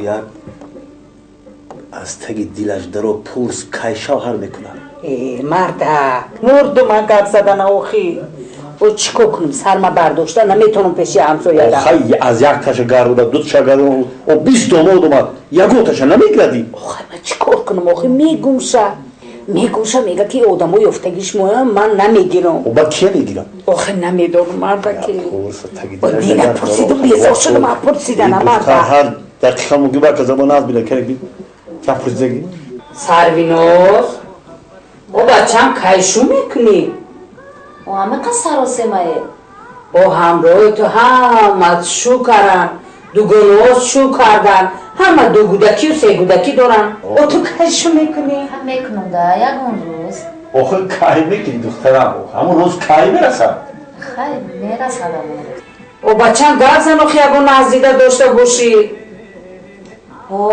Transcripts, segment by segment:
Як аз таги дилаш даро пурс кай шавҳар мекунад. Э, мардак, мурдума гап задана охи. О чӣ кор кунам, сарма бардошта наметавонам пеши ҳамсояда. Охай аз як таша гаруда, ду таша гаруда, о 20 домод омад, ягон таша намегирадӣ. Охай ман чӣ кор кунам охи, мегумша. Мегумша, мега ки одамо ёфтагиш моям, ман намегирам. О ба кия мегирам? Охи намедонам, мардаки. Пурса таги дилаш Дина пурсидум, безор шудам аз пурсидана, мардак. Ҳар дақиқа мумкин барка забон аз бина керак би. Пурсидаги. Сарвиноз, о бачам кайшу мекунӣ? О ҳамақа саросемае. О ҳамроҳи ту ҳама шу каран, дугонаҳо шу кардан, ҳама дугудакию сегудакӣ доранд. О ту кайшу мекунӣ? Ҳам мекунам да, ягон рӯз. Охир кай мекунӣ, духтарам? Ҳамон рӯз кай мерасад? Хай мерасад ҳамон рӯз. О бачам гап зан охи, ягон нағздида дошта бошӣ. Ҳо,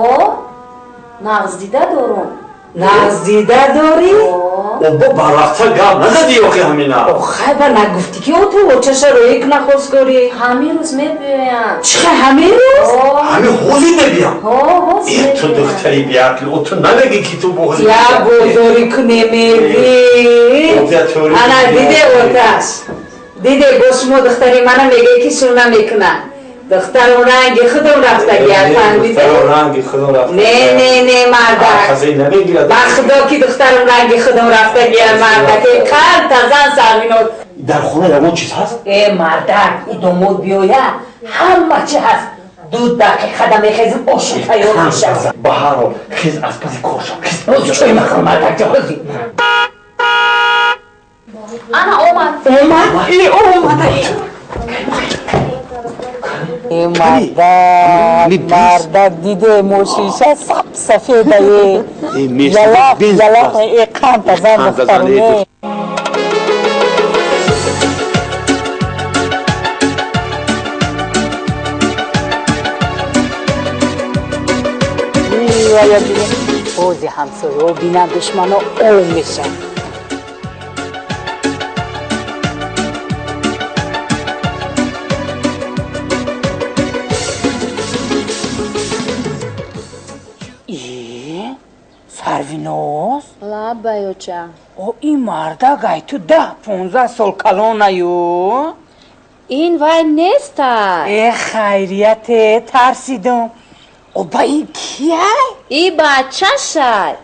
нағздида дорум. Нағздида дорӣ? О бо барвақта гап назадӣ охи ҳамина. Охай ба нагуфтӣ ки о ту очаша роӣ куна хостгорӣ? Ҳамин рӯз мебиёянд. Чӣ хай ҳамин рӯз? Ҳамин ҳозир мебиям. Ҳо, ҳозир. Э ту духтари беақл, о ту намегӣ ки ту боҳозир. Я бозорӣ кунемеви. Ана диде оташ. Диде бо шумо духтари мана мегӯе ки шу намекунад. Духтарам ранги худам рафтагия, фаҳмидӣ? Духтарам ранги худам рафтагия. Не, не, не, мардак. Ба худо ки духтарам ранги худам рафтагия, мардак. Э карта зан Сарвиноз. Дар хона ягон чиз ҳаст? Э мардак, и домод биёя, ҳама чи ҳаст. 2 дақиқа да мехезим, ошу тайёр мешавад. Ба ҳар ҳол хез аз паси кор шав. Хез. Чой махӯр, мардак, ҷоҳози. Ана омад. Омад? Э омад. Э мардак, мардак диде мошиша сап сафедае. Ялақ, ялақ, э қанта зан духтаруне. Бози ҳамсояҳо бинанд душмано ов мешаванд. Сарвиноз? Лабай, оча. О ин мардак ай ту 10-15 сол калонаю? Ин вай нестай. Э хайрияте, тарсидум. О ба ин кияй? И бачашай.